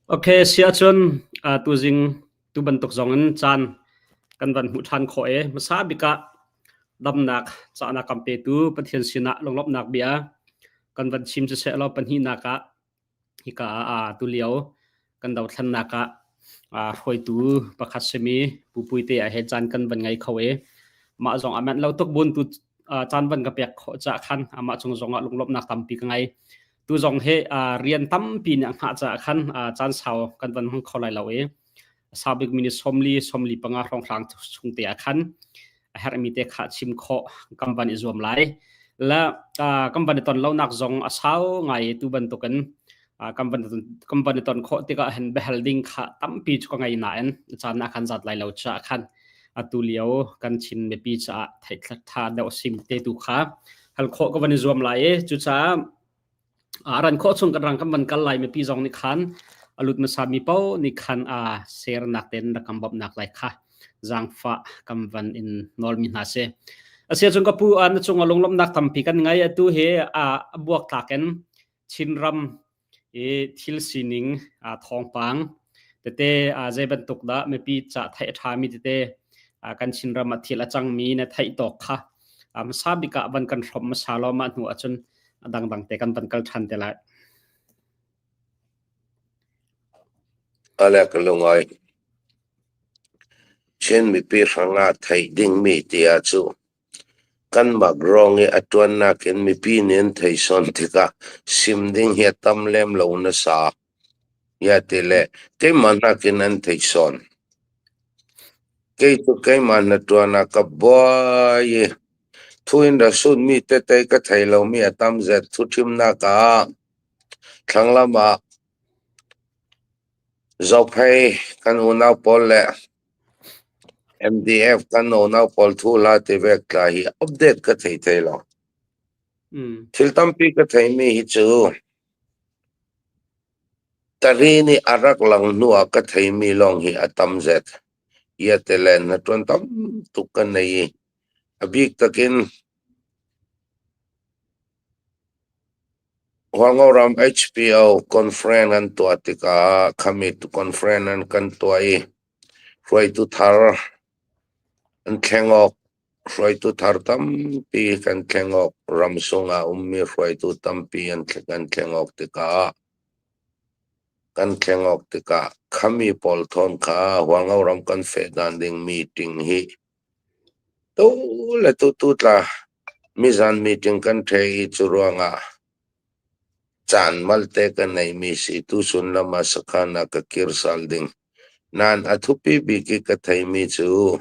Okay, si ahcun tuzing tu bantuk zong in caan kan van hmuh ṭhan khawh i hmasa bik ah damnak cahnak kan petu Pathian sinah lunglawmhnak bia kan van chim siseh law pahnihnak ah hika ah tulio kan dothlennak ah hruaitu pakhat simi Pu Puite ah he caan kan van ngei kho i mah zong a manh lo tuk bun tu caan van ka pek khawh caah khan amah cung zong ah lunglawmhnak tampi ka ngei. Tu zong hi rian tampi nih a hngah caah khan caan sau kan van hmang kho lai lo i sau bik minute 40 45 hrawnghrang chung te ah khan a herhmi te kha chim khawh kan van i zuam lai. La kan van i ton lonak zong a sau ngai tu bantukin kan van kan van i ton khawh tikah hin biahal ding kha tampi cu ka ngei nain caan ah khan zat lai lo caah khan atu lio kan Chin mipi caah theih tha deuh sim te tu kha hal khawh ka van i zuam lai i cucaah a ran khawh chung kan rang kan van kal lai mipi zong nih khan a lut hmasa mi paoh nih khan a sernak ten rak kan bawmhnak lai kha zaangfah kan van in nawl mi hna si. Asia cung ka pu na cung a lunglawmhnak tampi kan ngai. Atu hi a buak tlak in Chinram i thil sining thawngpang tete zei bantuk dah mipi ca theih a ṭhami tete kan Chinram ah thil a cangmi na theih tawk kha hmasa bik ah van kan hrawmh hmasa law mah hnu ahcun a dangdang te kan van kal ṭhan te lai. Ale ka lungai. Chin mipi hrangah theih dingmi ti ah cu kanmah ruang i a ṭuannak in mipi nih an thei sawn tikah sim ding hi a tam lem lo nasa. Ya ti le keimah nakin an thei sawn. Kei cu keimah na ṭuan ah ka buai i thu in ra sutmi tete ka thei lomi a tam zet. Thuṭhimnak ah thlanglam ah Zophei kan unau pawl le MDF kan unau pawl thu hla ti vek tla hi update ka thei thei lo. Thil tampi ka theimi hi cu tari nih a rak lang hnu ah ka theimi lawng hi a tam zet. Ia te le na ṭuan tam tuk ka nei i a bik takin Hualngoram HPO conference an tuah tikah khami conference an kan tuah i hruaitu thar an thleng awk. Hruaitu thar tampi kan thleng awk. Ramsung ah ummi hruaitu tampi an kan thleng awk tikah kan thleng awk tikah khami pawl thawn kha Hualngoram kan feh dan ding meeting hi Tu le tutu tla mizan meeting kan ṭhe i cu ruangah caan malte ka neimi si. Tuchun lam ah sakhan ah ka kir sal ding. Nain a thupi bik i ka theimi cu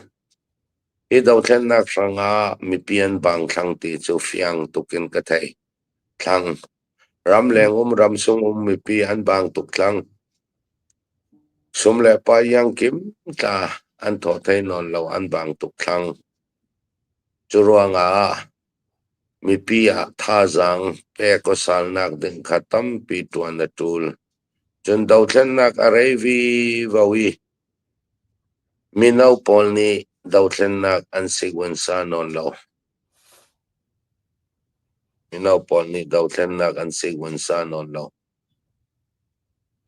hi dothlennak hrangah mipi an bang thlang ti cu fiang tuk in ka thei. Thlang. Ramleng um ramsung um mipi an bang tuk thlang. Sum le pai iangkim tla an thawh thai nawn lo an bang tuk thlang. Cu ruangah mipi ah thazaang pek aw salnak ding kha tampi ṭuan a ṭul. Cun dothlennak a rei vivo i mino pawl nih dothlennak an sigunsa nawn lo. Mino pawl nih dothlennak an sigunsa nawn lo.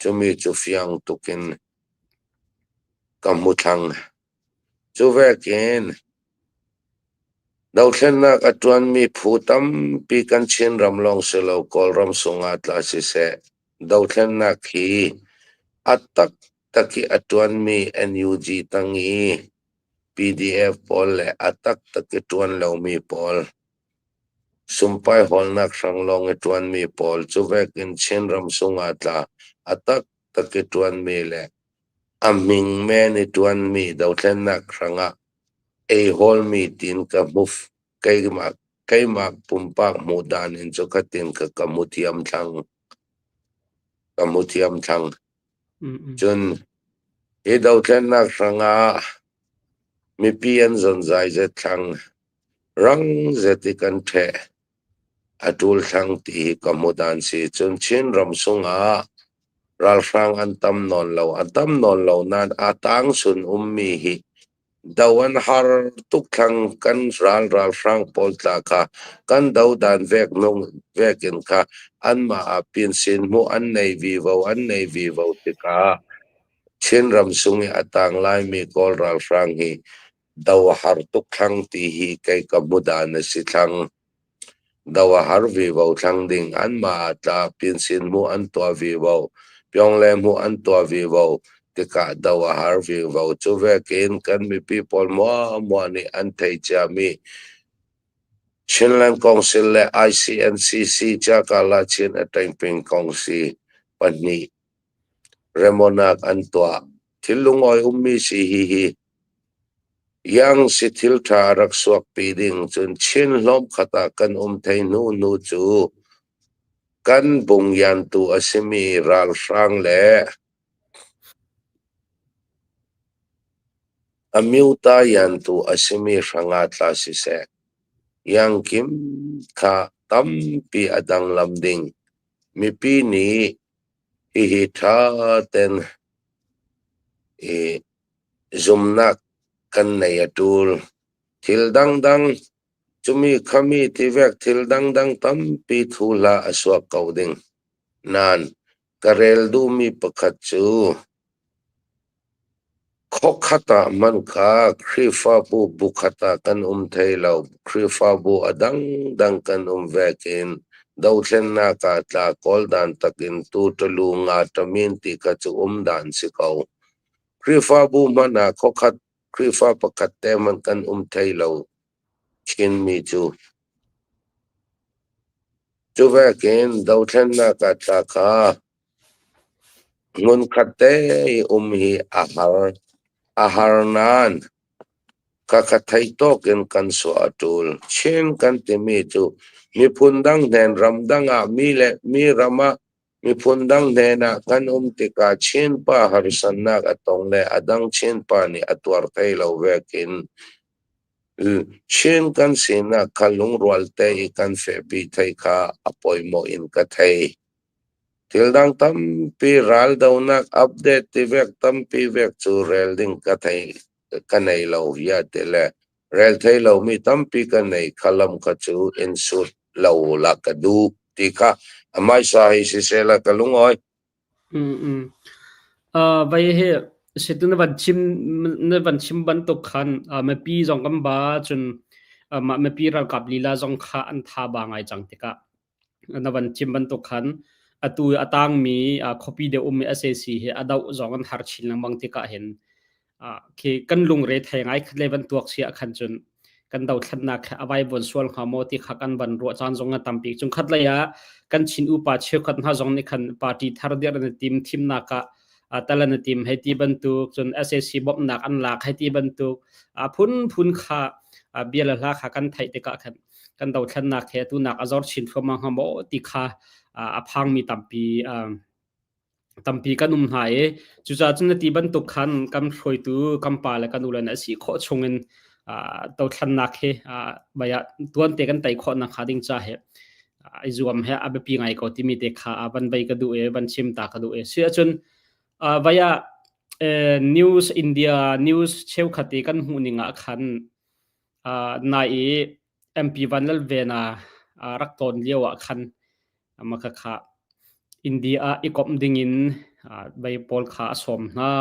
Cumi cu fiang tuk in ka hmu thlang. Cu vekin dothlennak a ṭuanmi phu tampi kan Chinram lawng si lo Kawlram sungah tla siseh, dothlennak hi a taktak i a ṭuanmi NUG tang i PDF pawl le a taktak i ṭuan lomi pawl Sumpai hawlnak hrang lawng i ṭuanmi pawl cu vekin Chinram sungah tla a taktak i ṭuanmi le a hming men i ṭuanmi dothlennak hrangah ei hawlmi tiin ka hmu. Keimah pumpak hmuh dan in cu khatin ka hmu thiam thlang. Ka hmu thiam thlang. Cun hi dothlennak hrangah mipi an zonzai zet thlang. Rang zet i kan ṭheh. A ṭul thlang ti hi ka hmu dan si. Cun Chinram sungah ralhrang an tam nawn lo. An tam nawn lo nain a tang sun ummi hi Do an har tuk thlang kan ral ralhrang pawl tla kha kan dodan vek nung vekin kha anmah ah pinsin hmuh an nei vivo an nei vivo tikah Chinram sung i a tang laimi Kawl ralhrang hi do a har tuk thlang ti hi kei ka hmu dan a si thlang. Do a har vivo thlang ding anmah ah tla pinsin hmuh an tuah vivo Pyongle hmuh an tuah vivo tikah do a har vivo. Cu vekin kan mipi pawl muahmuah nih an thei ciami Chinland Council le ICNCC Ciakala Chin Atengping Kongsi pahnih remonak an tuah. Thil lungawi ummi si hihi Yang si thil ṭha a rak suakpi ding cun Chin hlawm khat ah kan um thei hnu hnu cu kan bungyantu a simi ralhrang le a myuta yantu a simi hrangah tla siseh, Yangkim kha tampi a danglam ding. Mipi nih hihi ṭha tein i zumnak kan nei a ṭul. Thil dangdang cumi khami tivek thil dangdang tampi thu hlah a suak ko ding. Nain ka rel duhmi pakhat cu khuakhat ah hmanh kha Khrihfabu bukhat ah kan um thai lo. Khrihfabu a dangdang kan um vekin dothlennak ah tla kawl dan takin tu ṭalu nga ṭamin ti kha cu um dan si ko. Khrihfabu hmanh ah khuakhat Khrihfa pakhat te hmanh kan um thai lo Chinmi cu. Cu vekin dothlennak ah tla kha hmunkhat te i um hi a har. A har nain khakha thei tawk in kan suah a ṭul. Chin kan timi cu miphun dang hnen ramdang ah mi le mi ram ah miphun dang hnen ah kan um tikah Chin pa harsatnak a tong le a dang Chin pa nih a tuar thai lo vekin Chin kan sinak kha lungrual te i kan fehpi thai kha a pawimawh in ka thei. Thil dang tampi raldonak update ti vek tampi vek cu rel ding ka thei ka nei lo ya ti le rel thei lomi tampi ka nei kha lam kha cu in sut lo la ka duh ti kha amaisa hi siseh la ka lungawi. Vai hi situ na van chim na van chim bantuk khan mipi zong kan ba cun mah mipi ralkap lila zong kha an tha ba ngai cang tikah na van chim bantuk khan atu a tangmi khuapi deuh ummi SAC hi a doh zong an har chin lengmang tikah hin khi kan lungre thei ngai khat le van tuak si ah khan cun kan dothlatnak a vaivuan sual hnga maw ti kha kan van ruah caan zong a tampi. Cung khat lei ah kan Chin upa cheukhat hna zong nih khan party thar dirh an i tim thimnak ah tal an i tim hei ti bantuk cun SAC bawmhnak an lak hei ti bantuk a phunphun kha bia le hla kha kan theih tikah khan kan dothlatnak he tunak a zor chin thluahmah hnga maw ti kha a phangmi tampi tampi kan um hna i cucaah cun na ti bantuk khan kan hruaitu kan pa le kan u le na si khawh chungin dothlannak hi baya tuante kan tei khawh nak hnga ding ca he i zuam he a biapi ngai ko timi te kha van bei ka duh i van chim ta ka duh i si ahcun vaya news India news cheukhat i kan hmuh ning ah khan nai i MP Van Lal Vena rak tawn lio ah khan Makhakha India ah i komh dingin vei pawl kha a sawm hna.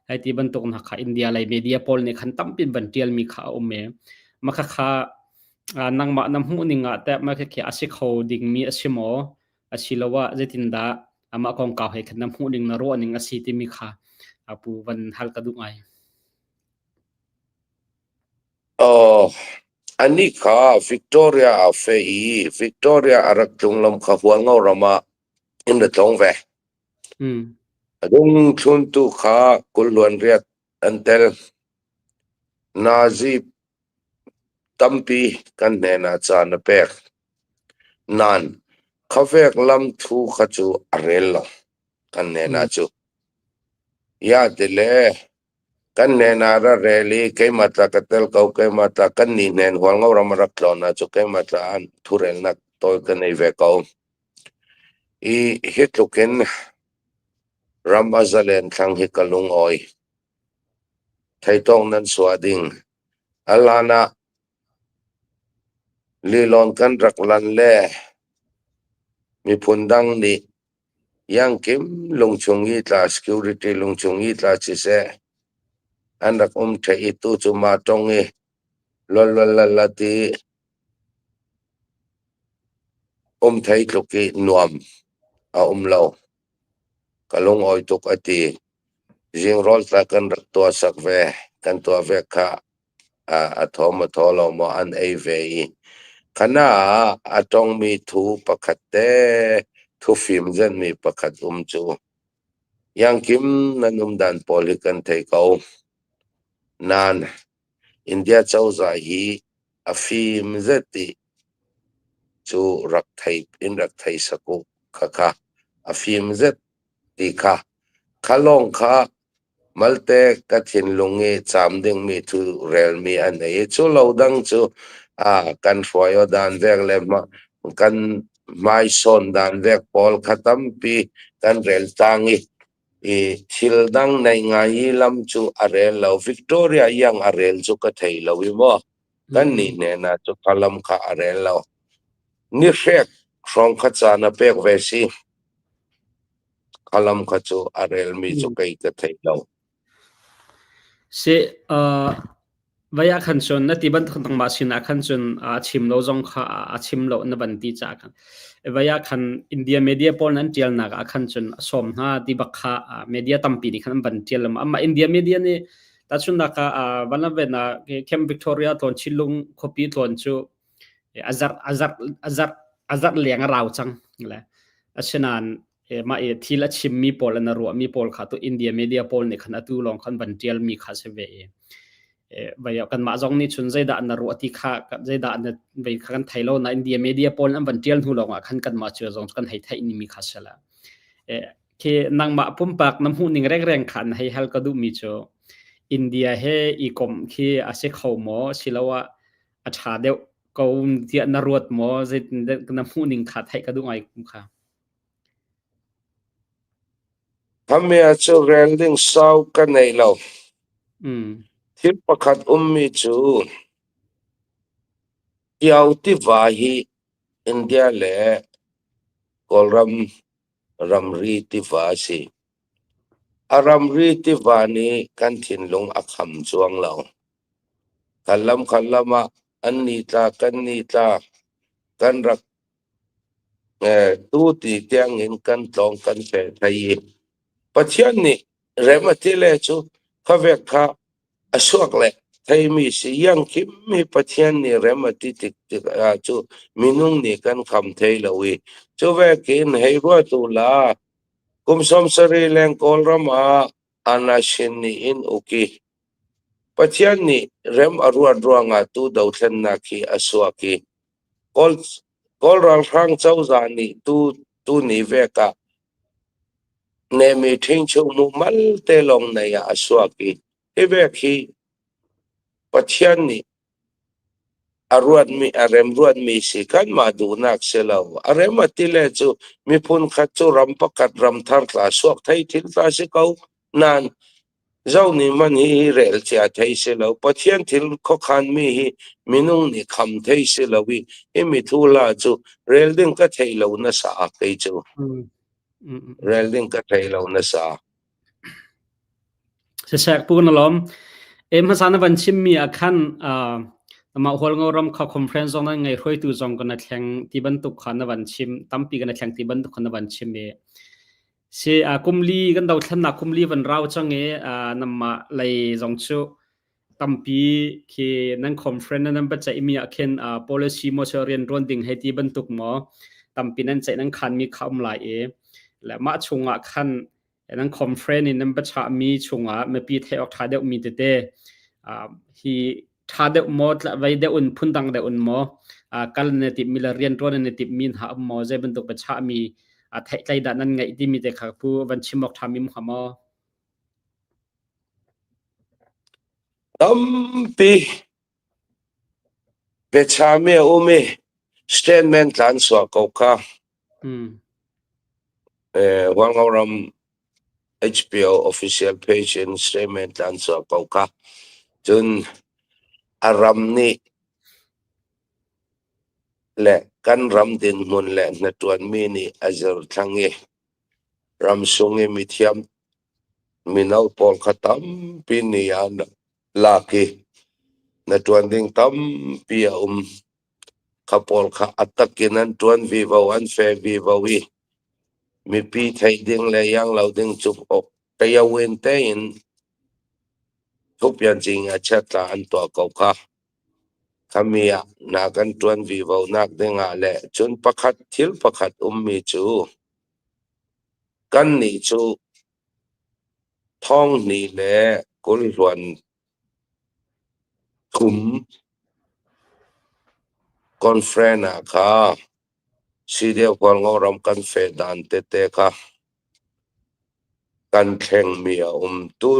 Hei ti bantuk hna kha India lei media pawl nih khan tampi van ṭialmi kha a um i makhakha nangmah na hmuh ning ah teh makhakha a si kho dingmi a si maw? Asiloah zeitindah amah kongkau he khan na hmuh ning na ruah ning a si timi kha pu van hal ka duh ngai. Anih kha Victoria ah feh i Victoria a rak tlung lam kha Hualngo ram ah in ra tlawng ve. A dungthluntu kha kulhluan riat an tel. Nazi tampi kan hnenah caan a pek. Nain khavek lam thu kha cu a rel lo kan hnenah cu. Ya ti le Kan hnenah ra rel i keimah tla ka tel ko, keimah tla kan nih hnen Hualngo ram a rak tlawn ah cu keimah tla an thurelnak tawi ka nei ve ko. I hi tluk in ram a zalen thlang hi ka lungawi. Theitawng nan suah ding. A hlan ah lilawn kan rak lan le miphun dang nih Iangkim lungchung i tla security lungchung i tla siseh an rak um ṭheh i tu cu mah tong i lualualalala ti um thei tluk i nuam a um lo. Ka lungawi tuk a ti. Zingrawl tla kan rak tuah sak ve. Kan tuah ve kha a thaw maw thaw lo maw an ei ve i khana ah a tongmi thu pakhat te thu fim zenmi pakhat um cu Iangkim nan um dan pawl hi kan thei ko. Nain India cozah hi a fim zet i cu rak thei in rak thei sak u khakha a fim zet ti kha kha lawng kha malte ka thinlung i caam dingmi cu relmi an ei i cu lo dang cu a kan hruai aw dan vek le kan hmaisawn dan vek pawl kha tampi kan rel tang i i thil dang nei ngai i lam cu a rel lo. Victoria iang a rel cu ka thei lo i maw kan nih hnenah cu kha lam kha a rel lo. Ni hrek hrawng kha caan a pek ve si. Kha lam kha cu a relmi cu kei ka thei lo. Si, vai ah khan cun na ti bantuk nangmah sinah khan cun a chim lo zong kha a chim lo na van ti caah khan vai ah khan India media pawl nan ṭialnak ah khan cun a sawm hna ti bak kha media tampi nih khan an van ṭial amah India media nih tahchunhnak ah van ven ah Camp Victoria tlawn Chinlung khuapi tlawn cu a zarh a zarh a zarh a zarh leng a rau cang le asinain mah i thil a chimmi pawl an a ruahmi pawl kha tu India media pawl nih khan atu lawng khan van ṭialmi kha si ve i vai kanmah zong nih cun zeidah na ruah ti kha zeidah na vei kha kan thei lo na India media pawl an van ṭial hnu lawngah khan kanmah cu zong kan hei theih nimi kha si la khi nangmah pumpak na hmuh ning rengreng khan hei hal ka duhmi cu India he i komh khi a si kho maw siloah a ṭha deuh ko tiah na ruat maw zeitin na hmuh ning kha theih ka duh ngai kum kha. Khamia cu rel ding sau ka nei lo. Thil pakhat ummi cu Tio tiva hi India le Kawlram ramri tiva a si. A ramri tiva nih kan thinlung a kham cuang lo. Kan lam khan lam ah an ni tla kan ni tla kan rak tu ti tiangin kan tlawng kan fe thai i Pathian nih rem a ti le cu khavek kha a suak le theimi si iang kim hi Pathian nih rem a ti tik tik ah cu minung nih kan kham thei lo i cu vekin hei ruatu la kum 70 leng Kawlram ah Anashin nih in uki Pathian nih rem a ruat ruangah tu dothlennak hi a suak i Kawl, Kawl ralhrang cozah nih tu tuni vek ah nemi ṭhingchung mumal te lawng nei ah a suak i hi vek hi Pathian nih a ruatmi a rem ruatmi si kanmah duhnak si lo. A rem a ti le cu miphun khat cu ram pakhat ram thar tla suak thei thil tla si ko nain Zo nih man hi rel cia thei si lo. Pathian thil khuakhanmi hi minung nih kham thei si lo i hi mithu la cu rel ding ka thei lo na sa kei cu. Rel ding ka thei lo na sa. Sisek pu na lom. E hmasa na van chimmi ah khan amah Hualngo ram kha conference zong nan ngei hruaitu zong kan thleng ti bantuk kha na van chim tampi kan thleng ti bantuk kha na van chim i Si kum li kan dothlennak kum li van rau cang i namah lei zong cu tampi khi nan conference nan va ceihmi ah khin policy maw si rian ṭuan ding hei ti bantuk maw tampi nan ceih nan khanmi kha um lai i le mah chungah khan nan conference in nan va chahmi chungah mipi theih awk ṭha deuhmi tete hi ṭha deuh maw vei deuh in phundang deuh in maw kal na timhmi le rianṭuan na timhmi hna um maw zei bantuk biachahmi theihtlei dah nan ngeih timi te kha pu van chim awk ṭhami um hnga maw? Tampi biachahmi a um i statement tlan suah ko kha. Hualngo ram HBO official page in statement an chuah ko kha. Cun a ram nih le kan ram dinhmun le hnaṭuanmi nih a zir thlang i ramsung i mithiam mino pawl kha tampi nih an lak i hnaṭuan ding tampi a um. Kha pawl kha a tak in an ṭuan vivo, an fe vivo i mipi theih ding le iang lo ding cu kayawin tein thuppian a chiatla an tuah ko kha. Khami ah na kan ṭuan vivo nak ding ah le cun pakhat thil pakhat ummi cu kannih cu thong hnih le 20 thum conference ah kha CDF Hualngoram kan feh dan tete kha kan thlengmi a um. Tu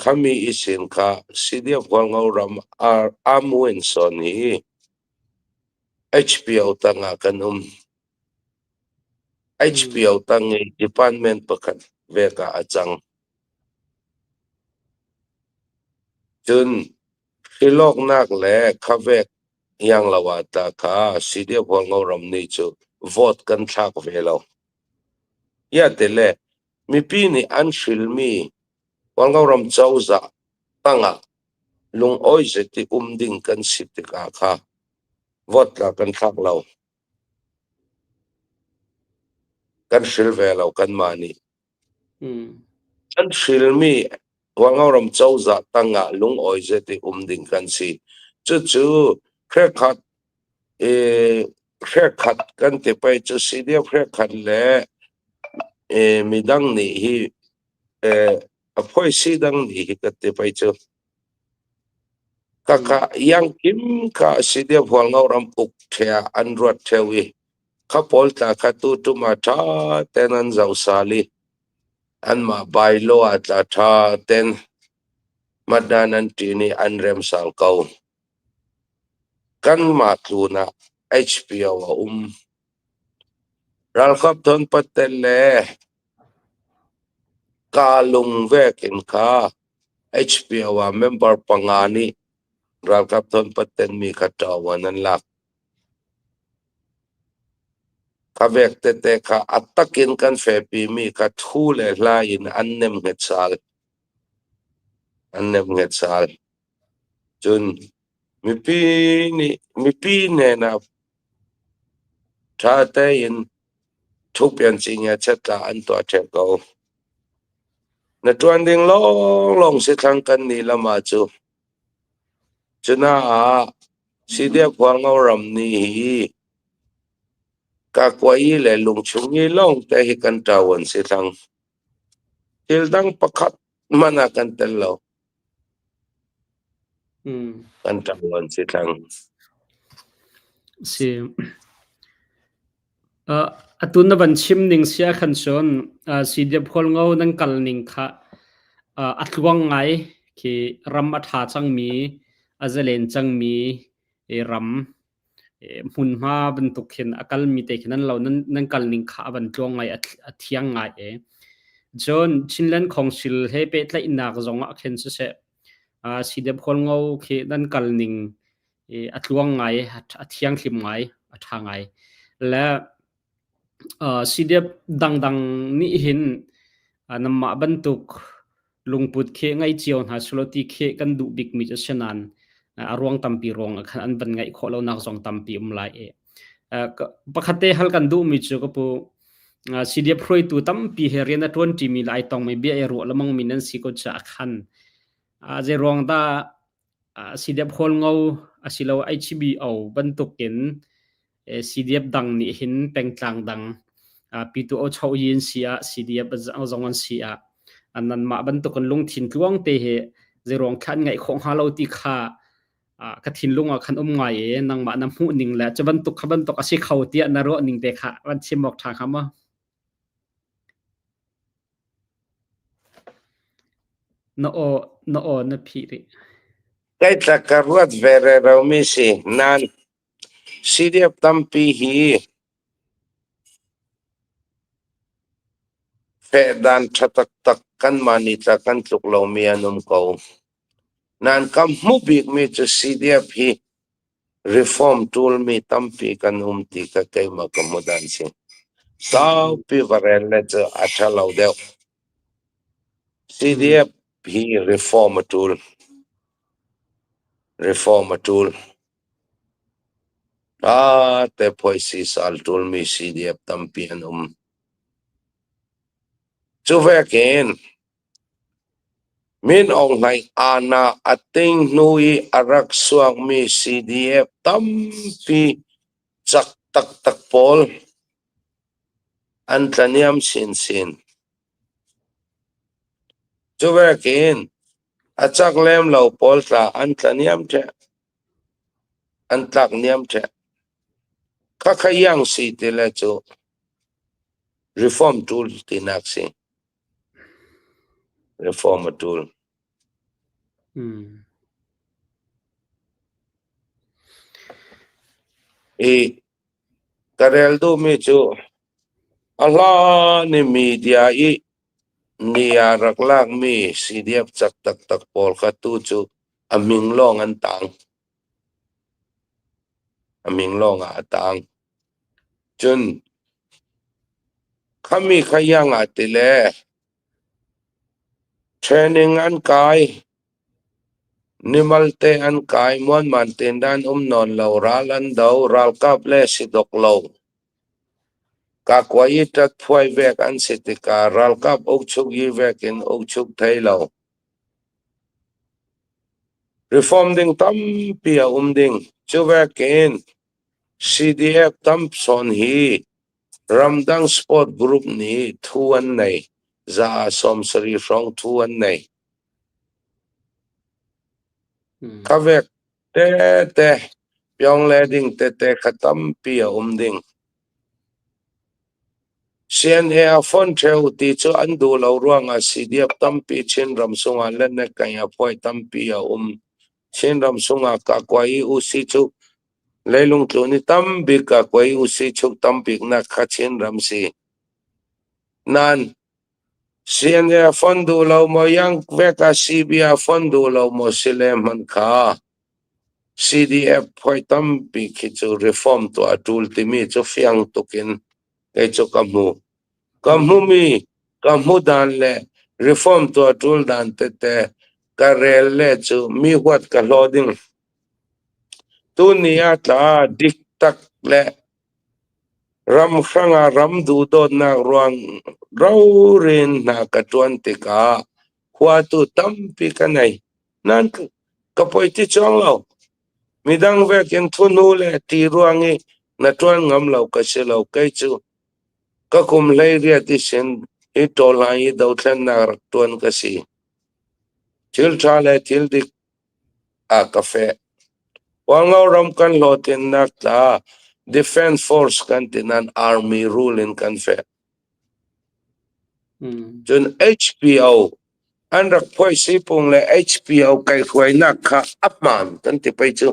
khami isin kha CDF Hualngoram Amwinson hi HBO tangah kan um. HBO tang i department pakhat vek ah a cang. Cun hrilawknak le khavek ianglo ah tah kha CDF Hualngoram nih cu vote kan thlak ve lo. Iatile mipi nih an hrilmi Hualngoram cozah tangah lungawi zet i um ding kan si tikah kha vote tla kan thlak lo. Kan hril ve lo kanmah nih. An hrilmi Hualngoram cozah tangah lungawi zet i um ding kan si. Cucu hrekhat i hrekhat kan ti pei cu CDF hrekhat le i midang nih hi a phoisi dang nih hi kan ti pei cu. Kaka iangkim kha CDF Hualngoram uk ṭhea an ruat ṭheo i kha pawl tla kha tu ṭum ah ṭha ten an zoh sal i anmah bylaw ah tla ṭha ten matdan an ṭin i an rem sal ko. Kanmah tlun ah HBO a um. Ralkap thawn patel le kaa lung vek in kha HBO ah member panga nih ralkap thawn paten mi kha ṭawan an lak. Ka vek tete kha a takin kan fehpimi kha thu le hla in an nem hnget sal. An nem hnget sal. Cun mipi nih mipi hnen ah ṭha tein thupian cinghngia chetla an tuah ṭheo ko. Na ṭuan ding lawnglawng si thlang kan nih lam ah cu. Cunaah CDF Hualngoram nih hi kakuai le lungchung i lawngte hi kan ṭawan si thlang. Thil dang pakhat hmanh ah kan tel lo. Kan ṭawan si thlang. Si. Atu na van chim ning si ahkhan cun CDF Hualngo nan kal ning kha a tluang ngai khi ram a ṭha cangmi, a zalen cangmi ram hmunhma bantuk khin a kalmi te khi nan lo nan kal ning kha a van tluang ngai a thiang ngai e. Cun Chinland Council he pehtlaihnak zong ah khin siseh CDF Hualngo khi nan kal ning a tluang ngai, a thianghlim ngai, a ṭha ngai. Le CDF dangdang nih hin nanmah bantuk lungput khi ngei cio hna selaw ti khi kan duh bikmi cu a si nain a ruang tampi ruang ah khan an van ngeih khawh lonak zong tampi um lai i. Pakhat te hal kan duhmi cu ka pu CDF hruaitu tampi he rian a ṭuanṭimi le ai tongmi bia i ruah lengmangmi nan si ko caah khan zei ruang dah CDF Hualngo asilo HBO bantukin CDF dang nih hin pengtlang dang Pitu Ochoyin si ah CDF zong an si ah nanmah bantukin lungthin tluang te hi zeiruang thla an ngaih khawh hnga lo ti kha ka thinlung ah khan um ngai i nangmah na hmuh ning le cu bantuk kha bantuk a si kho tiah na ruah ning te kha van chim awk ṭha hnga maw? Na aw na aw na phih rih. Kei ka ruat ve rero mi si nain CDF tampi hi Fehdan ṭha taktak kanmah nih tla kan tluk lomi an um ko. Nain ka hmuh bikmi cu CDF hi reform ṭulmi tampi kan um ti kha keimah ka hmuh dan si. Saupi va rel le cu a ṭha lo deuh. CDF hi reform a ṭul. Reform a ṭul. Ṭha te phuaisi sal ṭulmi CDF tampi an um. Cu vekin Min Aung Hlaing aana a ting hnu i a rak suakmi CDF tampi cak taktak pawl an tlaniam sinsin. Cu vekin a cak lem lo pawl tla an tlaniam ṭheh. An tlak niam ṭheh. Khakha iang si ti le cu reform ṭul tinak si. Reform a ṭul. I ka rel duhmi cu a hlan i media i ni ah rak lakmi CDF cak taktak pawl kha tu cu a min lawng an tang. A min lawng ah a tang. Cun khami kha iang ah ti le training an kai, nimalte an kai, muanman tein an um nawn lo, ral an do, ralkap le si dok lo. Kakua i ṭatphuai vek an si tikah ralkap ukchuk i vek in ukchuk thei lo. Reform ding tampi a um ding. Cu vekin CDF tamsawn hi ramdang sport group nih thu an nei. Za ah 70 hrawng thu an nei. Kha vek tete pyong le ding tete kha tampi a um ding. CNA a fon ṭheo ti cu an duh lo ruangah CDF tampi Chinram chungah lennet kai a phuai tampi a um. Chinram chungah kakuai usi cu leilung tlun i tambik kakuai usi chuk tambiknak kha Chinram si. Nain CNA a fon duh lo maw, yang vek ah CB a fon duh lo maw si le hmanh kha CDF phuai tampi khi cu reform tuah a ṭul timi cu fiang tuk in kei cu ka hmu. Ka hmumi ka hmu dan le reform tuah ṭul dan tete ka rel le cu mi huat ka hlaw ding. Tuni ah tla dik tak le ram hrangah ram duhdawtnak ruang rorin hna ka ṭuan tikah huatu tampi ka nei. Nan ka poi ti chuang lo. Midang vekin thunu le ti ruang i na ṭuan ngam lo ka si lo. Kei cu ka kum 18 i sin hi ṭawlhlan i dothlennak rak ṭuan ka si. Thil ṭha le thil dik ah ka feh. Hualngo ram kan hlawhtlinnak tla Defense Force kan ti nain Army rule in kan feh. Cun HPO an rak phuaisi pung le HPO kai hruainak kha a hmaan kan ti pei cu.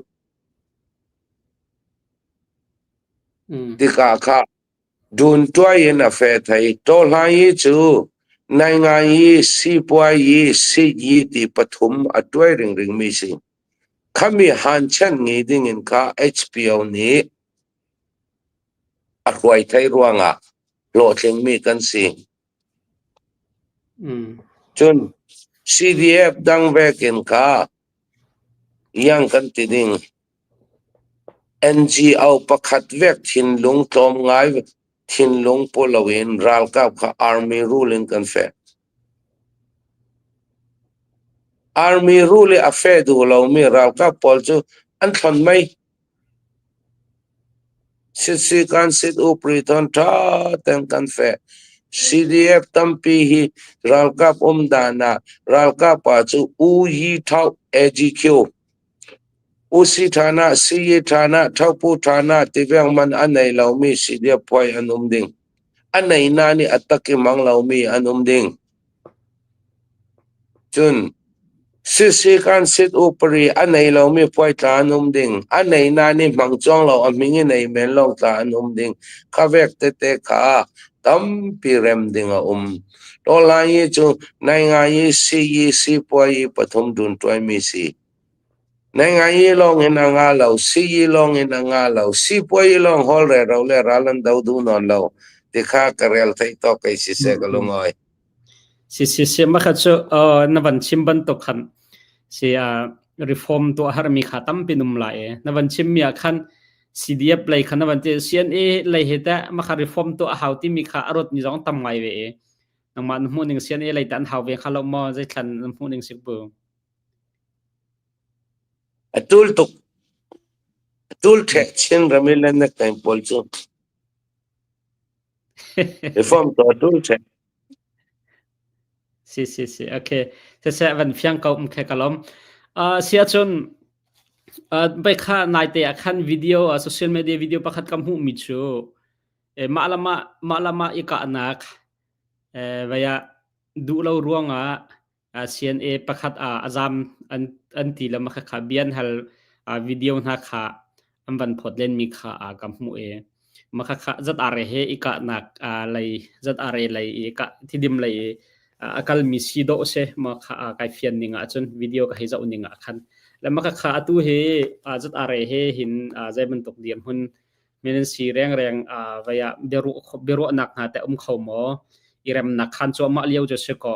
Tikah kha dun tuai in a fe thei. Tawhlan yi cu naingai yi, sipuai yi, sit yi ti pathum a tuai ringring mi si. Khami han chen ngi ding in kha HPO nih a hruai thei ruangah hlawhtling mi kan si. Cun CDF dang vekin kha iang kan ti ding. NGO pakhat vek thinlung tlawmngai thinlung pu loin ralkap kha army rule in kan feh. Army rule i a feh duh lomi ralkap pawl cu an thlon mei. Sitsi kan sit upri ton ṭha ten kan feh. CDF tampi hi ralkap um dan ah ralkap pa cu U Yi Thau AGQ Usi ṭhana, siyi ṭhana, ṭhopu ṭhana ti vengman a nei lomi CDF phuai an um ding. A nei na nih a tak i hmang lomi an um ding. Cun sisi kan sit upari a nei lomi phuai tla an um ding. A nei na nih hmang cuang lo a hming i nei men lawng tla an um ding. Kha vek tete kha Tampi rem ding a um. Tawlai cu naingai siyi sipuayi pathum dun tuaimi si. Naingai lawng in a nga lo, siyi lawng in a nga lo, sipuayi lawng hol re ro le ral an do du non lo. Tikha ka rel thei to kei si se ka lungawi. Si si si ma kha cu na van chim bantuk khan si reform tu har mi kha tampi num la e na van chim mi ah khan CDF lei kha na van ti CNA lei he teh ma kha reform tu a hau ti mi kha a rot mi zong tam ngai ve e nangmah na hmuh ning CNA lei ta an hau ve kha lo maw zeithlan na hmuh ning sik bu? A tul tuk. A tul thek chin rami le na kain pawl cu. Reform to a tul thek. Si si si okay se se van fiang ko um khe kalom sia chun bai kha nai te ah khan video social media video pakhat ka hmuh mi chu mah lama mah lama i ka nak vaya duh lo ruangah CNA pakhat ah a zam an an ti le mah kha bian hal video hna kha an van phawt len mi kha ka hmuh e mah kha zat are he i kahnak lei zat are lei i ka thidim lei i a kal mi si do se ma kha kai fian ning ah cun video ka hei zoh ning ah khan le mah kha atu hi zat are he hin zei bantuk diam hun men an si rengreng vai ah biaruahnak hna te um kho maw i remnak khan cuahmah lio cu si ko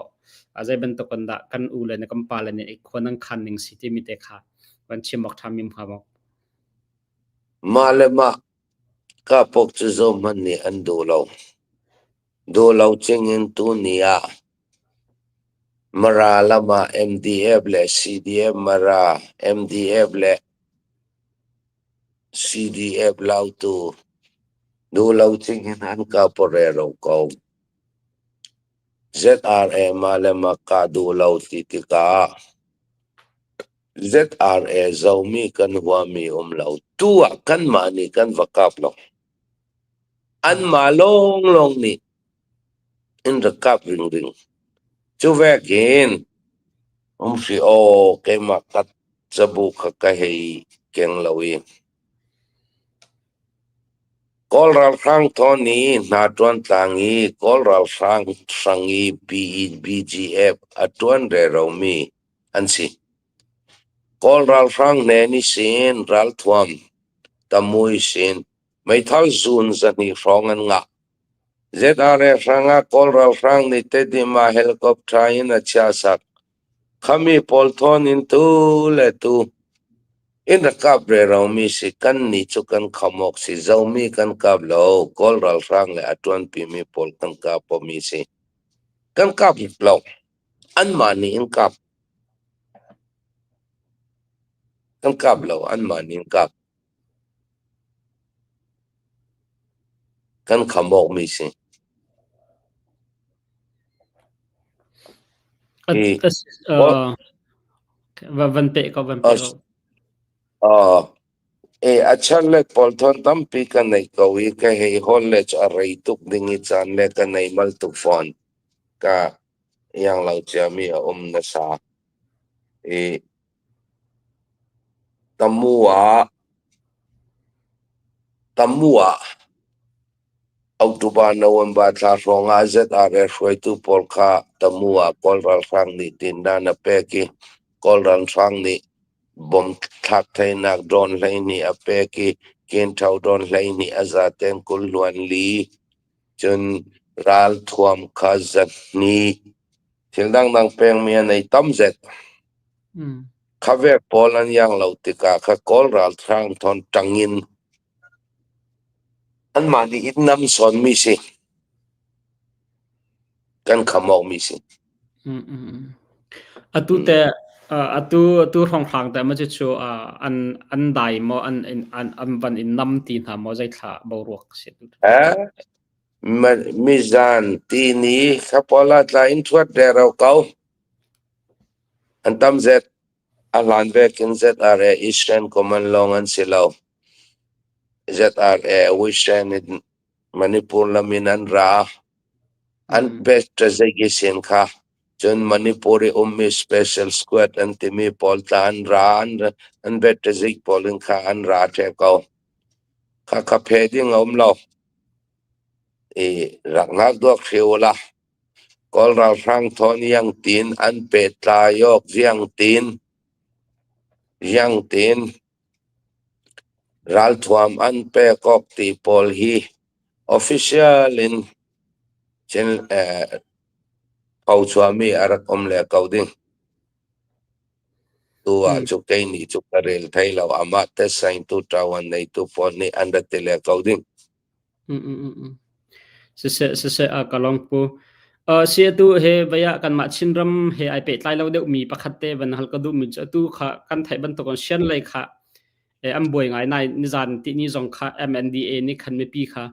zei bantuk in dah kan u le na kan pa le nih khua nan khan ning si timi te kha van chim awk ṭha mi hnga maw? Mah le mah kapok cu zohhmanh nih an duh lo. Duh lo cingin tuni ah Mara lam ah MDF le CDF Mara, MDF le CDF Lautu duhlo cingin an kap rero ko. ZRA mah le mah kah duh lo ti tikah ZRA zomi kan huami um lo. Tu ah kanmah nih kan va kap lo. Anmah lawnglawng nih in rak kap ringring. Cu vekin um hri aw keimah ka cabu kha ka hei keng lo i Kawl ralhrang thawn i hna ṭuan tlang i Kawl ralhrang hrang i BGF a ṭuan reromi an si. Kawl ralhrang hnen i sin ralthuam tamui sin meithal zun 200 hrawng an ngah. ZRA hrangah Kawl ralhrang nih Tedim ah helicopter in a chiahsak. Khami pawl thawn in tu le tu in rak kap reromi si kan nih cu kan kham awk si zomi kan kap lo Kawl ralhrang le a ṭuanpimi pawl kan kap mi si. Kan kap lo. Anmah nih in kap. Kan kap lo anmah nih in kap. Kan kham awk mi si. Hi Van pe ko van pe ko. E a chan le pawl thawn tampi ka nei ko i ka hei hol le cu a rei tuk ding i caan le ka nei mal tuk fawn. Ka iang lo ciami a um nasa. I Tamu ah Tamu ah October November thla hrawng ah ZRA hruaitu pawl kha Tamu ah Kawl ralhrang nih tindan a pek i Kawl ralhrang nih bom thlak theinak drone 12 a pek i Kintho drone 12 a zaten 20 hluan li cun ralthuam kha 200 thil dangdang pengmi an ei tam zet. Kha ve pawl an iang lo tikah kha Kawl ralhrang thawn ṭang in anmah nih in nam sawnmi si. Kan kham awkmi si. Atu te atu atu hrawnghrang te ma cu an an dai maw an an an van in nam ti hna maw zeithla boruak si? Eh mizan tini kha pawl ah tla in thuat rero ko. An tam zet. A hlan vekin ZRA Eastern Command lawng an si lo. ZRA Western in Manipur lam in an ra. An best sin kha cun Manipur i ummi Special Squad an timi pawl tla an ra an strategic pawl in kha an ra ṭheo ko. Kha kha phe ding a um lo. I rak ngak duak hri u la. Kawl ralhrang thawn iangtin an pehtlai awk ziangtin iangtin ralthuam an pek awk ti pawl hi official in chin phochuahmi a rak um le ko ding. Tu ah cu kei nih cu ka rel thai lo. Amah te saingtu ṭawan neitu pawl nih an ra ti le ko ding. Siseh, siseh, a ka lawng pu. Si atu he vaya kanmah Chinram he ai pehtlai lo deuhmi pakhat te van hal ka duhmi cu atu kha kan theih bantuk in Shan lei kha an buai ngai nai nizan tihni zong kha MNDA nih khan mipi kha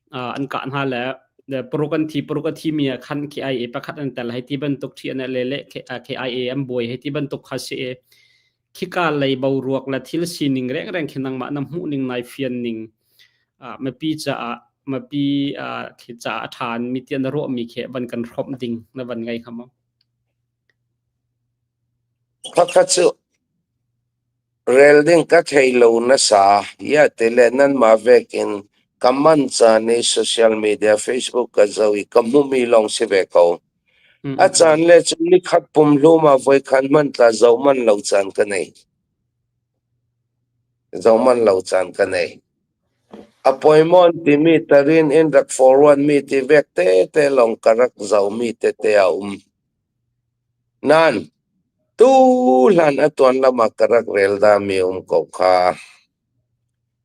an kah hna le paruk an thi paruk a thimi ah khan KIA pakhat an tel hei ti bantuk thi an le le KIA an buai hei ti bantuk kha si e Khika lei boruak le thil sining rengreng khi nangmah na hmuh ning nai fian ning mipi caah mipi khi caah a ṭha mi tiah na ruahmi khi van kan hrawmh ding na van ngei hnga maw? Khakha cu rel ding ka thei lo nasa. Ya tile nanmah vekin ka man caan i social media Facebook ka zoh i ka hmumi lawng si ve ko. A caan le cu nikhat pumhlum ah voikhat hmanh tla zoh manh lo caan ka nei. Zoh manh lo caan ka nei. A poimon timi tarin in rak forward mi ti vek tete lawng ka rak zohmi tete a um. Nan, tu hlan a tuan lam ah ka rak rel dami um ko kha.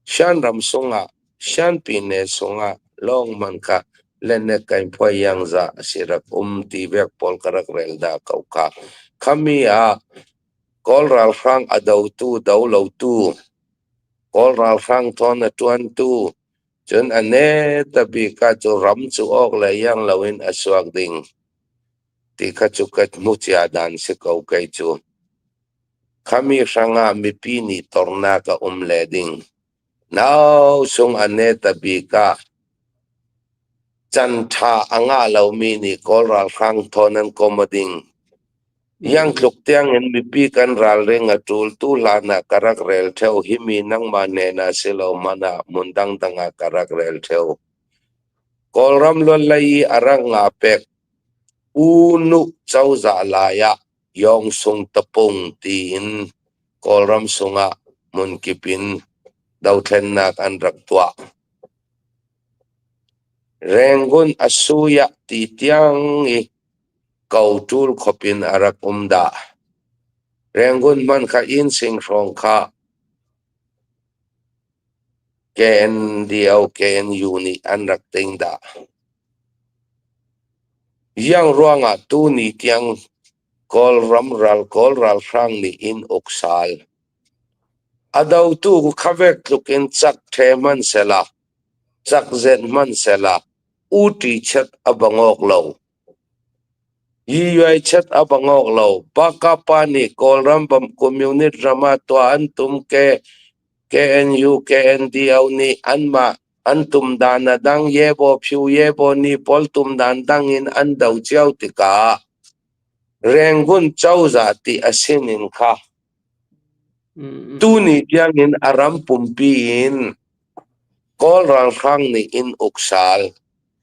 Shan ram sungah, Shan pine sungah lawng hmanh kha lenek kain phuai iangza a si rak um ti vek pawl ka rak rel dah ko kha. Khami ah Kawl ralhrang a dotu do lotu, Kawl ralhrang thawn a ṭuantu, cun a ne tabik ah cu ram cu awk le iang loin a suak ding ti kha cu ka hmu cia dan si ko kei cu. Khami hrangah mipi nih tornak a um le ding. Nau sung a net a bik ah can ṭha a ngah lomi nih Kawl ralhrang thawn an kom a ding. Yang tluk tiangin mipi kan ralring a ṭul. Tu hlan ah ka rak rel ṭheo. Himi nangmah hnen ah si lo hmanh ah hmun dangdang ah ka rak rel ṭheo. Kawlram luanlei i a rak ngah pek U Nu cozah lai ah Yawngsung tapung tiin Kawlram sungah hmunkip in dothlennak an rak tuah. Rangoon a sui ah ti tiang i ko ṭul khop in a rak um dah. Rangoon hmanh kha inn sing hrawng kha KNDO KNU nih an rak ting dah. Iang ruangah tuni tiang Kawlram ral Kawl ralhrang nih in uk sal. A dotu khavek tluk in cak ṭhe hmanhsehla, cak zen hmanhsehla, uṭi chet a bangawk lo. Yi chet a bangawk lo. Bakapa nih Kawlram communist ram ah tuah an tum ke KNU KNDO nih anmah an tum dan a dang Yebo Phu Yebo ni pawl tum dan dang in an do cio tikah Rangoon cozah ti a sinin kha tuni tiangin a ram pumpi in Kawl ralhrang nih in uk sal.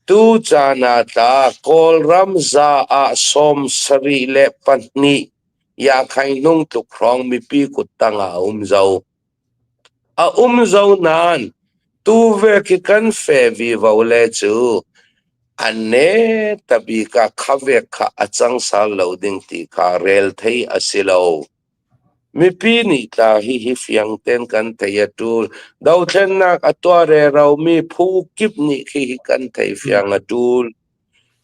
Tu caan ah tla Kawlram za ah 72 yakhainung tluk hrawng mipi kuttang ah a um zau. A um zau nain tu ve khi kan fe vivo le cu a ne tabik ah khavek kha a cang sal lo ding ti kha rel thei a si lo. Mipi nih tla hihi fiang tein kan thei a ṭul. Dothlennak a tuah reromi phu kip nih hihi kan thei fiang a ṭul.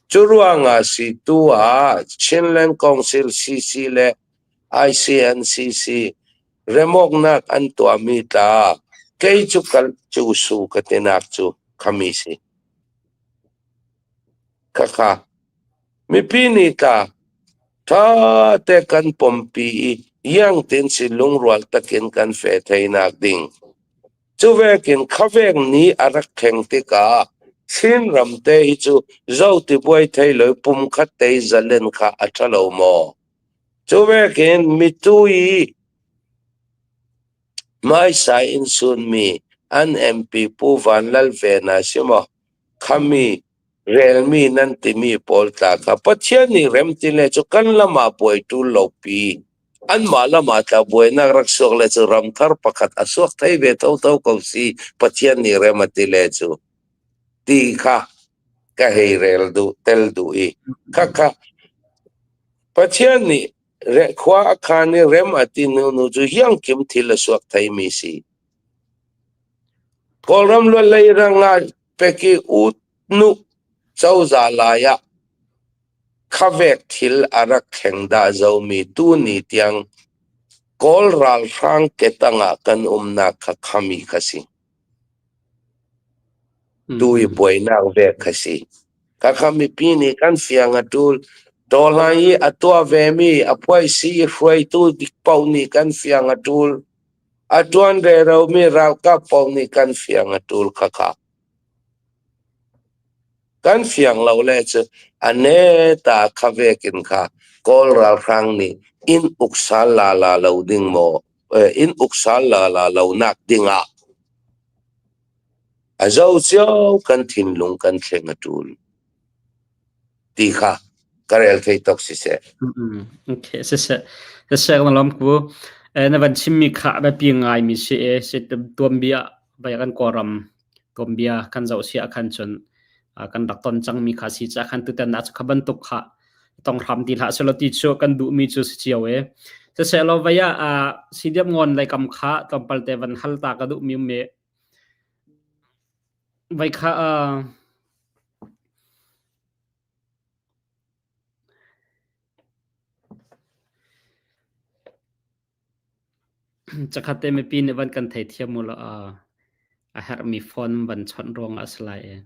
Cu ruangah si tu ah Chinland Council CC le ICNCC remawknak an tuahmi tla kei cu kal cu su ka tinak cu khami si. Khakha mipi nih tla Ṭha te kan pompi i iang tein si lungrual takin kan fe theinak ding. Cu vekin khavek ni a rak thleng tikah Chinram te hi cu zo ti buai thei lo pumkhat te zalen kha a ṭha lo maw? Cu vekin mitu i hmaisai in sunmi an MP Pu Van Lal Vena si maw? Khami relmi nan timi pawl tla kha Pathian nih rem ti le cu kan lam ah buai ṭul lo pi. Anmah lam ah tla buainak rak suak le cu ramthar pakhat a suak thei ve thotho ko si Pathian nih rem a ti le cu ti kha ka hei rel duh tel duh i khakha Pathian nih khua a khan i rem a ti nu nu cu hiangkim thil a suak theimi si. Kawlram luanlei rangah peki utnu cozah lai ah khavek thil a rak thleng dah zomi tuni tiang Kawl ralhrang ke tangah kan umnak kha khami kha si. Tu i buainak ve kha si. Khakha mipi nih kan fiang a ṭul. Tawhlan i a tuah vemi a phuaisi i hruaitu dik paoh nih kan fiang a ṭul. A ṭuan reromi ralkap paoh nih kan fiang a ṭul khakha. Kan fiang lo le cu a ne ta kha vekin kha Kawl ralhrang nih inn uk sal la la lo ding maw inn uk sal la la lo nak ding ah a zo cio kan thinlung kan thleng a ṭul ti kha ka rel thei tok siseh. Okay, siseh. Siseh kan lom ku. Na van chimmi kha a biapi ngaimi si e si tuanbia vai kan kawlram tuanbia kan zoh si ah khan cun kan rak ton cangmi kha si ca khan tutan ah kha bantuk kha tong hram ti hlah selaw ti cu kan duhmi cu si cio e. Siseh law vai ah sidiam ngon lei kam kha tlawmpal te van hal ta ka duhmi um e. Vai kha Cakhat te mipi nih van kan theithiam u law a herhmi phone van chawnh ruangah a si lai i.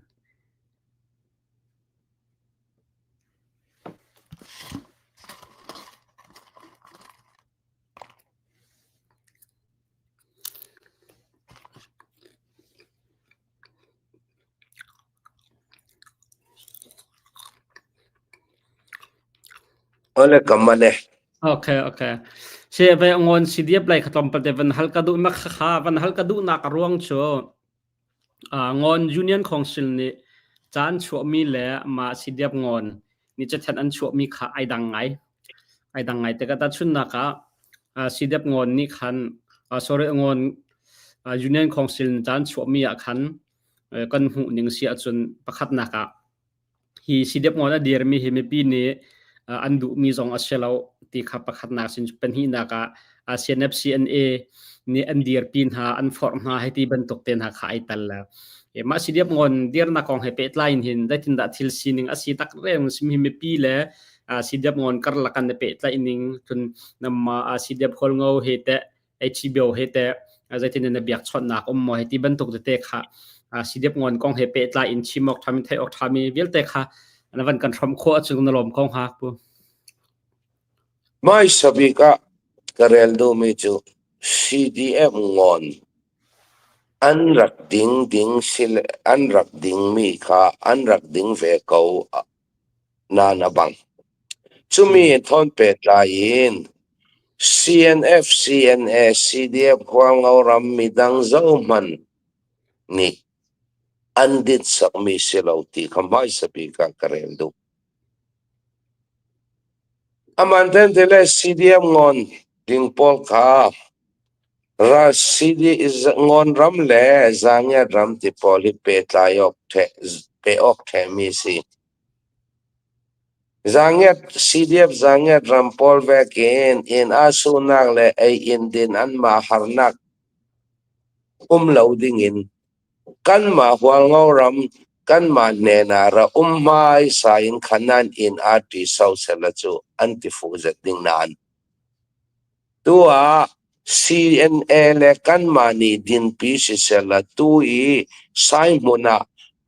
Ole kamane. Okay, okay. Se ve ngon si diap lai khatlom pate van hal ka duh ma kha van hal ka duh nak ruang chu ngon Union Council nih ca an chuahmi le mah CDF ngon nih cathanh an chuahmi kha ai dang ngai. Ai dang ngai tikah tahchunhnak ah CDF ngon nih khan sorry ngon Union Council nih ca an chuahmi ah khan kan hmuh ning si ahcun pakhatnak ah Hi CDF ngawn a dirmi hi mipi nih an duhmi zong a si lo ti kha pakhatnak sin pahnihnak ah CNF CNA nih an dirpi hna an forh hna hei ti bantuk te hna kha ai tel le mah CDF ngawn dirnak kong he pehtlai in hin zeitindah thil sining a si tak reng sim hi mipi le CDF ngawn karlak an i pehtlaih ning cun namma CDF Hualngo he teh HBO he teh zeitin na biakchawnhnak um maw hei ti bantuk tete kha CDF ngon kong he pehtlai in chim awk ṭhami theih awk ṭhami vialte kha na van kan hrawm khawh ahcun na lawm ko hnga pu. Mai sabik ah ka rel duhmi cu CDF ngon an rak ding ding sile an rak dingmi kha an rak ding ve ko na na bang. Cumi thawn pehtlai in CNF, CNA, CDF Hualngo ram midang zohhmanh nih an dit sakmi si lo ti kha hmaisa bik ah ka rel duh. Aman ten le CDM ngon ding pawl kha ral CD ngon ram le zangiat ram ti pawl hi pehtlai awk the pe awk themi si. Zangiat CDF zangiat ram pawl vekin inn aa suhnak le ei inn din anmah harnak um lo dingin kanmah Hualngo ram kanmah hnen ah ra um hmaisa in khanan inn aa ṭi so sehla cu an ti fuh zet ding nain Tu ah CNA le kanmah nih dinpi sisehla tu i Saihmun ah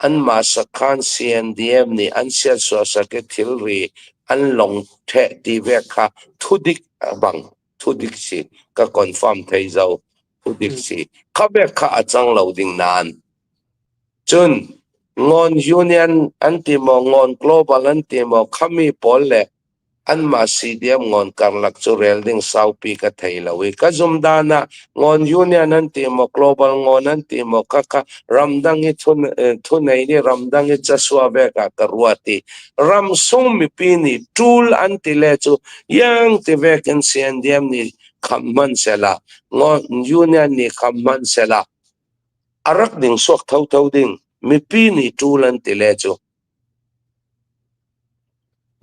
anmah sakhan CNDF nih an siatsuahsak i thilri an long ṭheh ti ve kha thudik bang thudik si ka confirm thei zo thudik si kha bek kha a cang lo ding nain cun Ngon Union an ti maw Ngon Global an ti maw khami pawl le. Anmah CDM ngon karlak cu rel ding saupi ka thei lo i ka zum dan ah ngon union an ti maw global ngon an ti maw khakha ramdang i thunei nih ramdang i casua vek ah ka ruat i ramsung mipi nih ṭul an ti le cu yang ti vek in CNDM nih kham hmanh sehla ngon union nih kham hmanh sehla a rak ding suak thotho ding mipi nih ṭul an ti le cu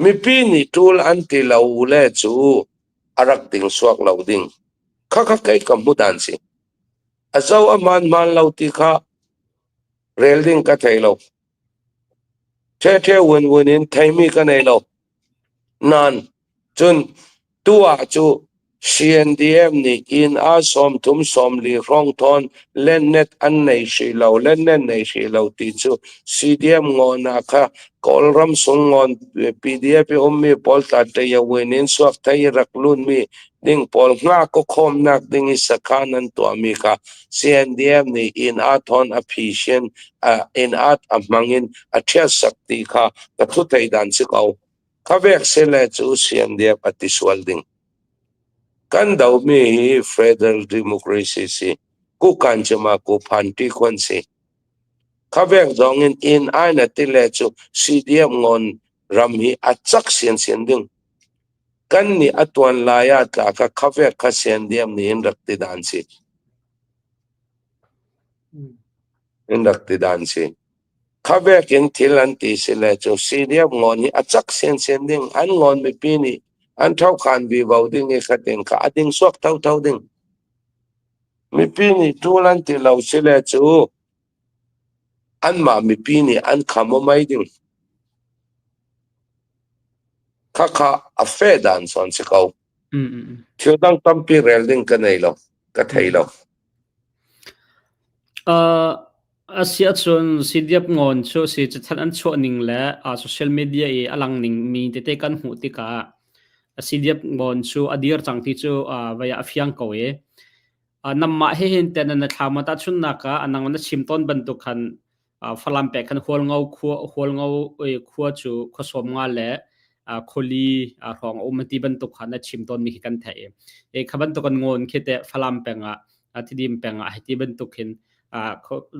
Mipi nih ṭul an ti lo le cu a rak ding suak lo ding. Khakha kei ka hmu dan si. A zo a hmaan hmaan lo ti kha rel ding ka thei lo. Ṭhe wun wun in theimi ka nei lo. Nain cun tu ah cu CNDF nih inn ah 30 40 hrawng thawn lennet an nei hrih lo lennet nei hrih lo ti cu CDM ngawn ah kha Kawlram sung ngawn PDF i ummi pawl tlatṭayawin in suak thei i rak lutmi ding pawl ngak khawmnak ding i sakhan an tuahmi kha CNDF nih inn ah thawn a phisin inn ah a hmang in a ṭhiatsak ti kha ka thu thei dan si ko. Kha vek sile cu CNDF a ti sual ding. Kan domi hi Federal Democracy si. Kukan cima ku phan ti khon si. Kha vek zong in inn ai na ti le cu CDF ngon ram hi a cak sian sian ding. Kan nih a tuan lai ah tla kha kha vek kha CNDF nih in rak ti dan si. In rak ti dan si. Kha vek in thil an ti si le cu CDF ngawn hi a cak siansian ding an ngawn mipi nih an ṭhokhan vivo ding i khatin kha a ding suak thotho ding. Mipi nih ṭul an ti lo si le cu anmah mipi nih an kham mai ding. Khakha a fe dan son si ko. Thil dang tampi rel ding ka nei lo, ka thei lo. A si ahcun CDF ngawn cu si cathanh an chuah ning le social media i a lang ning mi tete kan hmuh tikah CDF ngawn cu a dir cang ti cu vei ah a fiang ko i nangmah he hin ten na thlam ah tahchunhnak ah nang na chim tawn bantuk khan Falam pek khan Hualngo khua Hualngo khua cu khua 50 le khuali hrawng a um ti bantuk kha na chim tawn mi khi kan theih i kha bantuk an ngawn khi te Falam peng ah Tidim peng ah hiti bantuk hin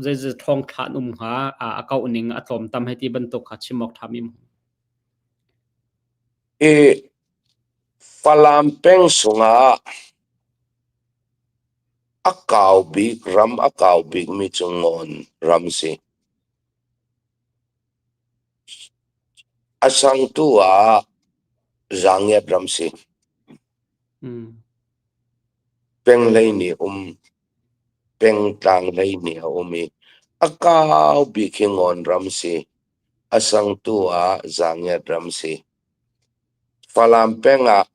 zeizei thawng thlah an um hnga a kauh ning a tlawm tam hiti bantuk kha chim awk ṭha mi I Falam peng sungah a kau bik ram a kau bik mi cu Ngawn ram si. A sangtu ah Zangiat ram si. Penglei nih um, pengtlang lei nih a um i a kau bik hi Ngawn ram si. A sangtu ah Zangiat ram si. Falam peng ah,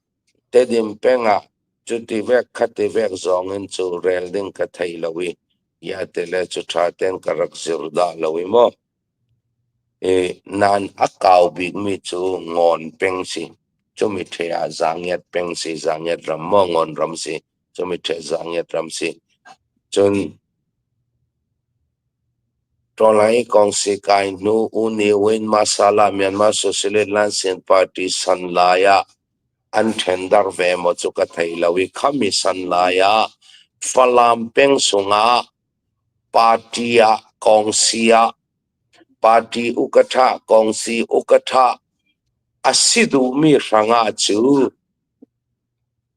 Tedim peng ah cuti vek khati vek zong in cu rel ding ka thei lo i ya te le cu ṭha tein ka rak zir dah lo i maw. Nain a kau bikmi cu Ngawn peng si. Cumi ṭhe ah Zangiat peng si, Zangiat ram maw Ngawn ram si, cumi ṭhe Zangiat ram si. Cun Tawlai kong si kai hnu U Ni Win Masala Myanmar Socialist Lansin Party san lai ah an ṭhendar ve maw cu ka thei lo i khami san lai ah Falam peng sungah Party ah kongsi ah party ukatha kongsi ukatha a si duhmi hrangah cu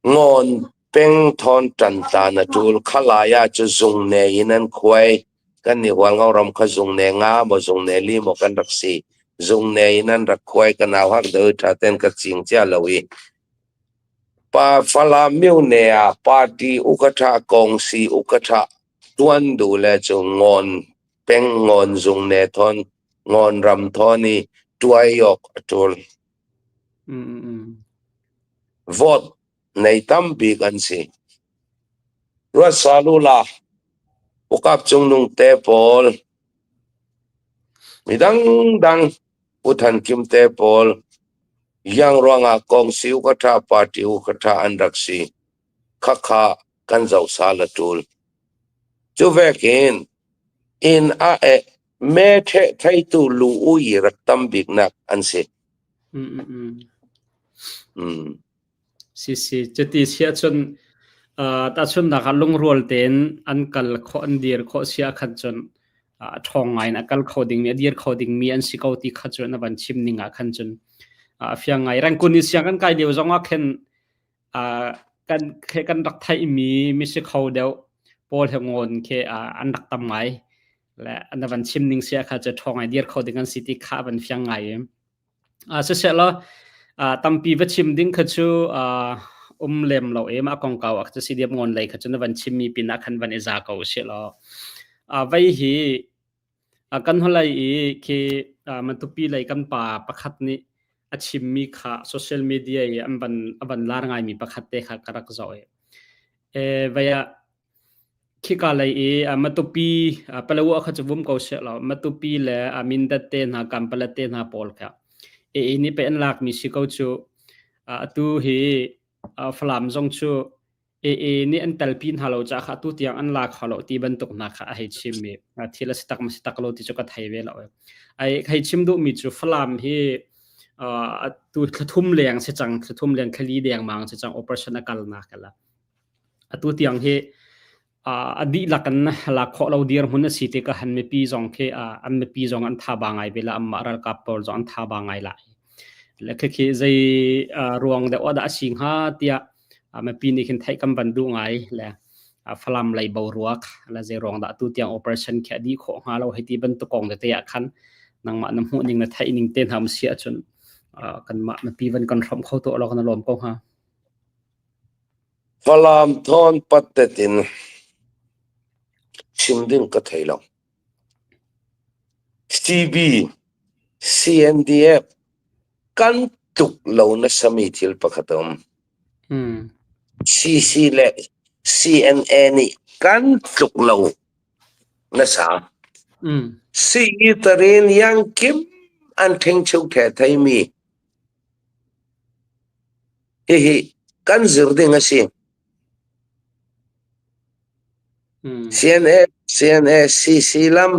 Ngawn peng thawn ṭantlan a ṭul. Khalai ah cu zungne in an khuai. Kan nih Hualngo ram kha zungne nga maw zungne li maw kan rak si. Zungne in an rak khuai. Ka nau hak deuh ṭha ten ka cing cia lo i Pa Falam myone ah party ukatha kongsi ukatha tuan duh le cu Ngawn peng Ngawn zung ne thawn Ngawn ram thawn i tuai awk a ṭul. Vote nei tambik an si. Ruat salu la ukap cungnung te pawl midang dang U Than Kim te pawl Yang ruangah kongsi u ka ṭha, party u ka ṭha an rak si. Khakha kan zoh sal a ṭul. Cu vekin inn ah eh me ṭheh theitu lu u i rak tam biknak an si. Mm. Si si cuti si ahcun uh, tahchunhnak ah lungrual tein an kal khawh an dir khawh si ahkhan cun uh, a ṭhawng ngai in a kal kho dingmi a dir kho dingmi an si ko ti kha cu na van chim ning ah khan cun uh, a fiang ngai. Rangkun i siang kan kai lio zong ah khin uh, kan khe kan rak theihmi misi kho deuh pawl he ngon khi uh, an rak tam ngai. Le na van chim ning sia kha cu ṭhawng ngai dir kho ding an si ti kha van fiang ngai. Sisehla tampi va chim ding kha cu um lem lo e mah kongkau ah cu CDF ngawn lei kha cu na van chimmi pin ah khan van i za ko usih law. Vei hi kan holei i khi Matupi lei kan pa pakhat nih a chimmi kha social media i an van a van lar ngaimi pakhat te kha ka rak zoh i. Vei ah Khika lei i Matupi Palawa kha cu vum ko sehlaw Matupi le Mindat te hna Kanpalet te hna pawl kha AA nih pei an lakmi si ko cu. Atu hi Falam zong cu AA nih an telpi hna lo caah kha atu tiang an la kho lo ti bantuk hna kha a hei chim i thil a si tak ma si tak lo ti cu ka thei ve lo. Ai hei chim duhmi cu Falam hi atu thlathum leng si cang, thlathum leng thlali dengmang si cang operation a kalnak la. Atu tiang hi a dihlak in lak khawh lo dirhmun a si tikah han mipi zong khi an mipi zong an thaba ngai ve la anmah ralkap pawl zong an thaba ngai lai. Le khikhi zei ruang deuh ah dah a si hnga tiah mipi nih khin theih kan van duh ngai le Falam lei boruak le zei ruang dah atu tiang operation khi a dih khawh hnga lo hei ti bantuk kong tete ah khan nangmah na hmuh ning na theih ning te hna um si ahcun kanmah mipi van kan hrawmh kho tuah law kan lawm ko hnga. Falam thawn pattet in chim ding ka thei lo. CB, CNDF kan tluk lo nasa mi thil pakhat a um. CC le CNA nih kan tluk lo nasa. CE tarin yang kim an thengcheu the theimi Hihi kan zir ding a si. CNA, CNA, CC lam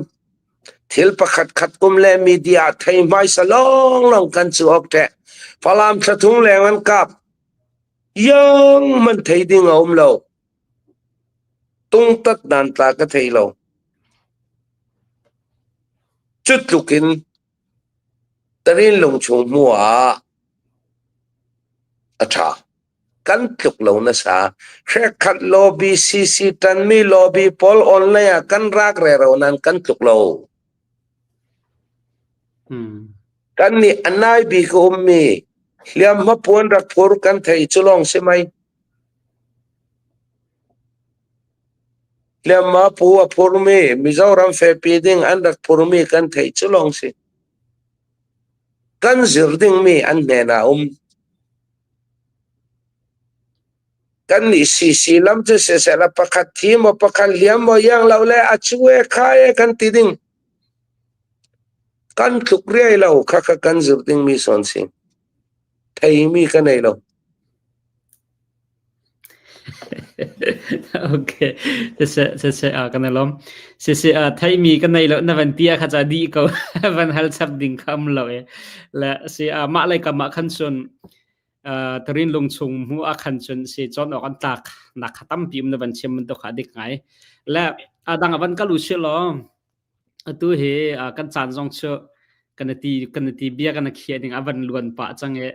thil pakhat khat kum le media thei hmaisa lawnglawng kan cu awk ṭeh. Falam thlathum leng an kap. Yang man thei ding a um lo. Tungtat dan tla ka thei lo. Cu tluk in Tarin lungchung hmu ah a ṭha. Kan tluk lo nasa. Hrekkhat lobby CC ṭanmi lobby pawl online ah kan rak rero nain kan tluk lo. Kan nih a nai bik a ummi hliamhma puan rak phur kan thei cu lawng si mei. Hliamhma pu a phurmi Mizoram fepi ding an rak phurmi kan theih cu lawng si. Kan zir dingmi an hnen ah um. Kan nih CC lam cu siseh la pakhat thi maw pakhat hliam maw iang lo le a cu e kha e kan ti ding. Kan tluk riai lo kha kha kan zir dingmi sawn si. Theimi ka nei lo. Okay. Siseh, siseh, ah, kan i lawm. Siseh, ah, theimi ka nei lo na van ti ah kha ca dih ko. Van hal chap ding kha um lo e. Le si ah, mah lei kam ah khan cun uh, tarin lung chung mu ah khan cun si chon awk an tlak nak kha tampi um na van chim bantuk kha dik ngai. Le adang avan kal u si law Atu hi kan caan zong cu kan i ti bia kan i khiah ning a van luan pah cang i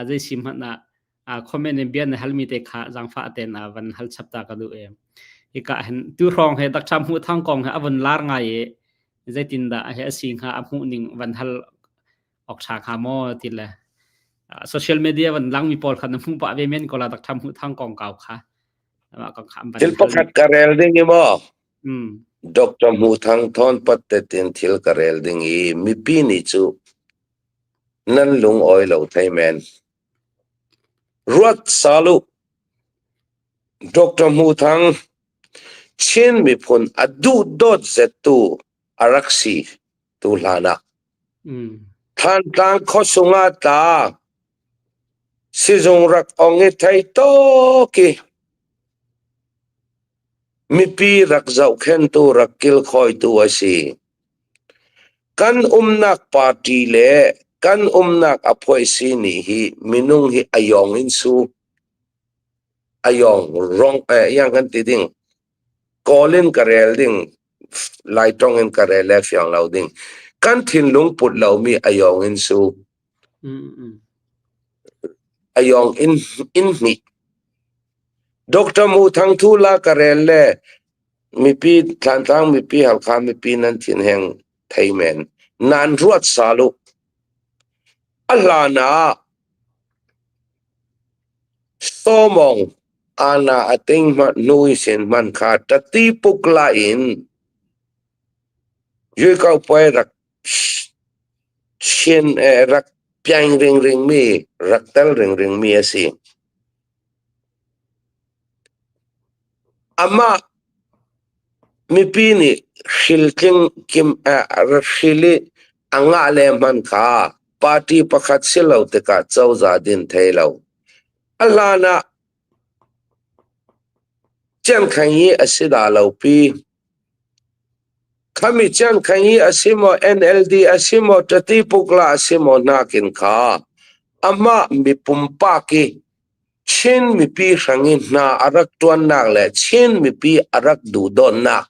zei si hmanh ah comment in bia na halmi te kha zaangfah tein van hal chap ta ka duh i hika hin tu hrawng he Dr. Hmuh Thang kong he a vun lar ngai i zeitindah he a si hnga a hmuh ning van hal awk ṭha hnga maw ti le social media van langmi pawl kha na hmuh pah ve men ko la Dr. Hmuh Thang kong kau kha Thil pakhat ka rel ding i maw Doctor Hmuh Thang thawn pattet in thil ka rel ding i mipi nih cu nan lung awi lo thei men. Ruat sal u. Doctor Hmuh Thang Chin miphun a duhdawt zettu a rak si tu hlan ah. Thantlang khuasung ah tla sizung rak ong i thei tawk i Mipi rak zohkhenhtu rak kilkhawitu a si. Kan umnak party le Kan umnak a phuaisi nih hi minung hi a yawng in su a yawng rong eh yang kan ti ding kawl in ka rel ding lai tong in ka rel le fiang lo ding kan thinlung put lomi a yawng in su a yawng in in hnih Dr. Mu Thang Thu la ka rel le mipi Thlantlang mipi Halkha mipi nan thin heng thei men nan ruat salu a hlan ah sawmong ana ating ma nui sin man kha tati pukla in yui kau poi rak chin rak piang ring ring mi rak tel ring ring mi asi Amah mipi nih hriltling kim hril i a ngah le hman kha party pakhat si lo tikah cozah din thei lo. A hlan ah Ciankhan hi a si dah lo pi. Khami ciankhan hi a si maw NLD a si maw Tati Pukla a si maw nakin kha amah mi pumpak i Chin mipi hrang i hna a rak ṭuannak le Chin mipi a rak duhdawnnak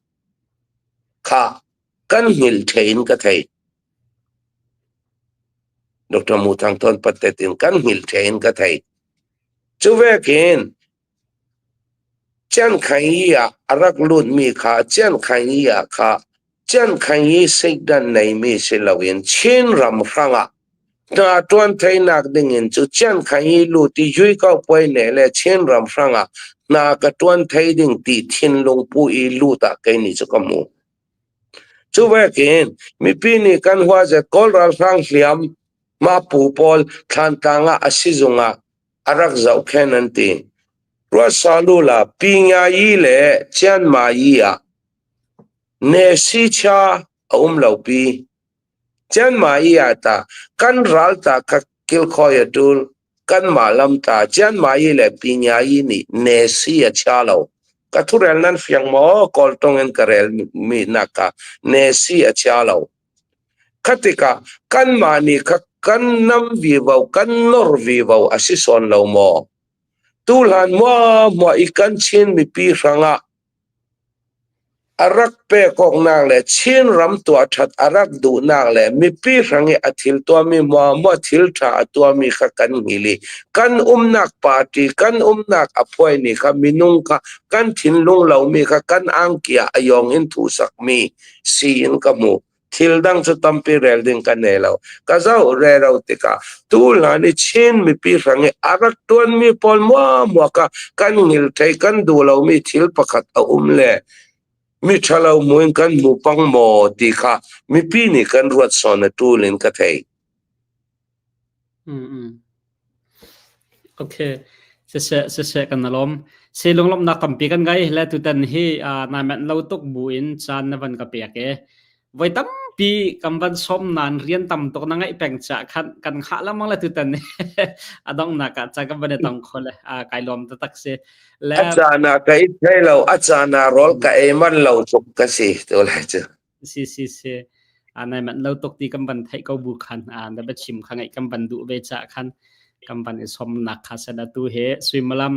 kha kan hngilh ṭheh in ka thei. Dr. Mu Thang Thawn Pattet in kan hngilh ṭheh in ka thei. Cu vekin Ciankhan ah a rak lutmi kha Ciankhan ah kha Ciankhan seihdan neimi si loin Chin ram hrangah hna ṭuan theinak dingin cu Ciankhan lut i Yuikau puai ne le Chin ram hrangah hna ka ṭuan thei ding ti thinlung pu i lut ah kei nih cu ka hmu. Cu vekin mipi nih kan huazet Kawl ralhrang hliam mah pu pawl Thlantlang ah a sizung ah a rak zohkhenh an ti. Ruatsalu la Pingayi le Chianmayi ah Nesicha a um lo pi. Chianmayi ah ta kan ral ta kha kilkhawi a ṭul. Kanmah lam ta Chianmayi le Pingayi nih Nesi a chia lo. Ka thurel nan fiang maw? Kawl tong in ka rel mi nak ka Nesi a chia lo. Khatikah kanmah nih kha kan nam vivo, kan nor vivo a si sawn lo maw? Tuhlan muahmuah i kan Chin mipi hrangah a rak pek awknak le Chin ram tuah ṭhat a rak duhnak le mipi hrang i a thil tuahmi muahmuah thil ṭha a tuahmi kha kan hngil i kan umnak party, kan umnak a phuaimi kha minung kha kan thinlung lomi kha kan angki ah a yong in thuhsakmi si in ka hmu. Thil dang cu tampi rel ding ka nei lo. Ka zoh rero tikah tu hlan i Chin mipi hrang i a rak tuanmi pawl muahmuah ka kan ngil thei kan duh lomi thil pakhat a um le mi ṭhalo muin kan hmu pang maw ti kha mipi nih kan ruat sawn a ṭul in ka thei. Okay. Siseh, siseh kan alawm. Si lunglawmhnak tampi kan ngai le tutan hi nai manh lo tuk bu in caan na van ka pek e. Voi tampi kan van som nan rian tam tuk na ngaih peng cha khan kan hngah lengmang le tutan ni a donghnak ah ca kan van i tong kho le kai lawm taktak si. Le A caan ah ka i thei lo, a caan ah rawl ka ei man lo tuk ka si tu lai cu. Si si si. A nai manh lo tuk ti kan van theih ko bu khan a na biachim kha ngaih kan van duh ve ca khan kan van i somnak kha san atu he suimilam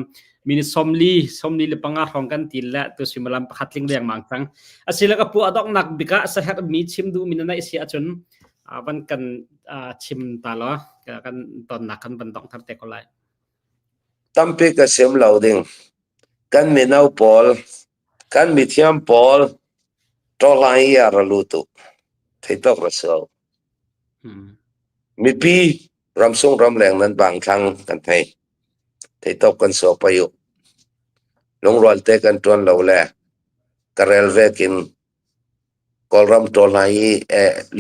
minute somli somli le panga hrawng kan til le tu suimilam pakhat tling lengmang cang asile ka pu adoknak bika saher mi chim duh mi na nei si ahcun van kan chim ta lo kan tonnak kan van dong thar te ko lai. Tampi ka sim lo ding kan mino pawl Kan mithiam pawl ṭawhlang i a ra lut u. Thei tawk ra si lo. Mipi ramsung ramleng nan bang thlang kan thei. Thei tawk kan so pai u. Lungrual te kan ṭuan lo le ka rel vekin Kawlram ṭawlhna i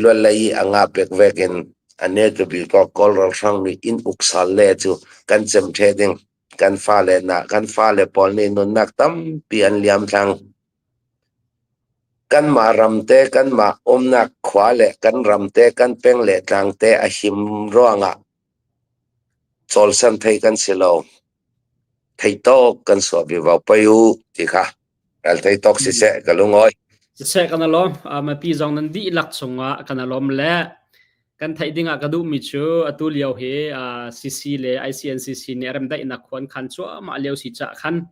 luanlei i a nga pek vekin a ne ka bil ko Kawl ralhrang nih inn uk sal le cu kan cem ṭhe ding. Kan fale na kan fale pawl nih nunnak tampi an liam thlang. Kanmah ram te, kanmah umnak khua le kan ram te, kan peng le tlang te a him ruangah cawlsan thei kan si lo. Thei tawk kan suah vivo pei u ti kha ral thei tawk siseh ka lungawi. Siseh kan alawm. Mipi zong nan dihlak chungah kan alawm le. Kan theih ding ah ka duhmi cu atu lio hi CC le ICNCC nih remdaihnak khua an khan cuahmah lio si cah khan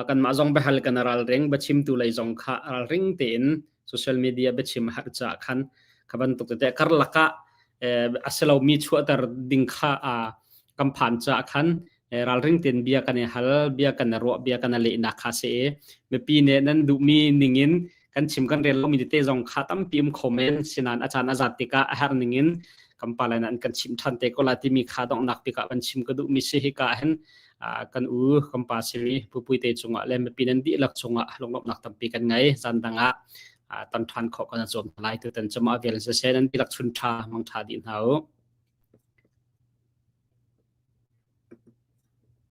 kanmah zong biahal kan ralring, biachimtu lei zong kha ralring tein social media biachim a herh caah khan kha bantuk tete karlak ah a si lomi chuahter ding kha kan phan caah khan ralring tein bia kan i hal, bia kan i ruah, bia kan i lehnak kha si i mipi nih nan duhmi ningin kan chim kan rel lomi tete zong kha tampi um kho men. Sinan a caan a zat tikah a herh ningin kan pale nan kan chim ṭhan te ko la timi kha donghnak bik ah kan chim ka duhmi si. Hika ah hin kan u kan pa simi pupui te cungah le mipi nan dihlak cungah lunglawmhnak tampi kan ngei. Zan dang ah ton ṭhan khawh kan zuam lai. Tutan cuma vial siseh, nan dihlak chun ṭha mang ṭha dih hna u.